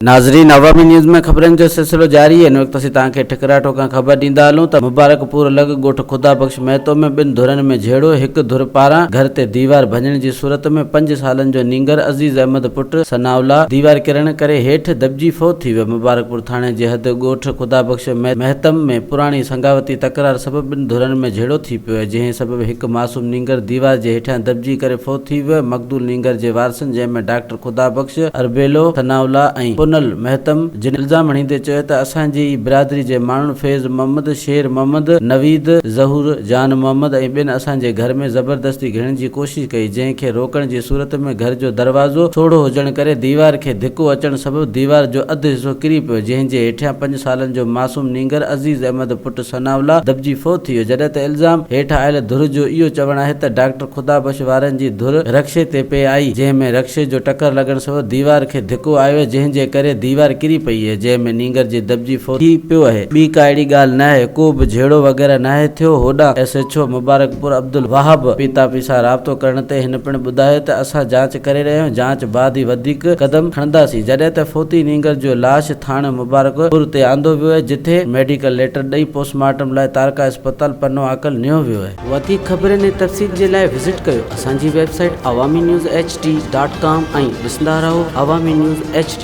ناظرين عوامي نيوز ۾ خبرن جو سلسلو جاري هن وقت اسين توهان کي ٺڪراٺو کان خبر ڏيندا هلون ته مبارڪ پور لڳ ڳوٺ خدا بخش مهتو ۾ ٻن ڌرين ۾ جهيڙو هڪ ڌر پاران گهر تي ديوار ڀڃڻ جي صورت ۾ پنج سالن جو نينگر عزيز احمد پٽ ثناء الله ديوار ڪرڻ ڪري هيٺ دٻجي فوت ٿي ويو مبارڪپور ٿاڻي جي حد ڳوٺ خدا بخش مهتم ۾ پراڻي سنگاوتي تڪرار سبب ٻن ڌرين ۾ جهيڙو ٿي پيو آهي جنهن سبب هڪ معصوم نينگر ديوار جي هيٺيان دٻجي ڪري فوت ٿي ويو مقتول نينگر جي وارثن جنهن ۾ ڊاڪٽر خدا بخش، اربيلو، ثناء الله ۽ پنهل مهتم جن الزام هڻيندي چيو ته اسان جي ئي برادري جي ماڻهن فيض محمد، شير محمد، نويد، ظهور، جان محمد ۽ ٻين اسان جي گهر ۾ زبردستي گهڙڻ جي ڪوشش ڪئي جنهن کي روڪڻ جي صورت ۾ گهر جو دروازو سوڙهو هجڻ ڪري ديوار کي ڌڪو اچڻ سبب ديوار جو اڌ حصو ڪري پيو جنهن جي هيٺيان پنج سالن جو معصوم نينگر عزيز احمد پٽ ثناء الله دٻجي فوت ٿي ويو جڏهن ته الزام هيٺ آيل ڌر جو اهو چوڻ آهي ته ڊاڪٽر خدا بخش وارن جي ڌر رڪشي تي پئي آئي، جنهن ۾ رڪشي جو ٽڪر لڳڻ سبب ديوار کي ڌڪو آيو اهي، جنهن جي ڪري ديوار ڪري پئي اهي، جنهن ۾ نينگر جي دٻجي فوت ٿي پيو اهي. ٻي ڪا اهڙي ڳالهه ناهي، ڪو به جهيڙو وغيره ناهي ٿيو. هوڏانهن S H O Mubarakpur Abdul Wahab پيتاپي سان رابطو ڪرڻ تي هن پڻ ٻڌايو ته اسان جاچ ڪري رهيا آهيون، جاچ بعد ئي وڌيڪ قدم کڻنداسين. جڏهن ته فوتي نينگر جو لاش ٿاڻي مبارڪ پور تي آندو ويو اهي، جتي ميڊيڪل ليٽر ڏئي پوسٽ مارٽم لاء تارڪا اسپتال پنو عاقل نيو ويو اهي. وڌيڪ خبرن ۽ تفصيل جي لاء وزٽ ڪيو اسان جي website Awami news H D dot com ۽ ڏسندا رهو عوامي نيوز ايڇ ڊي.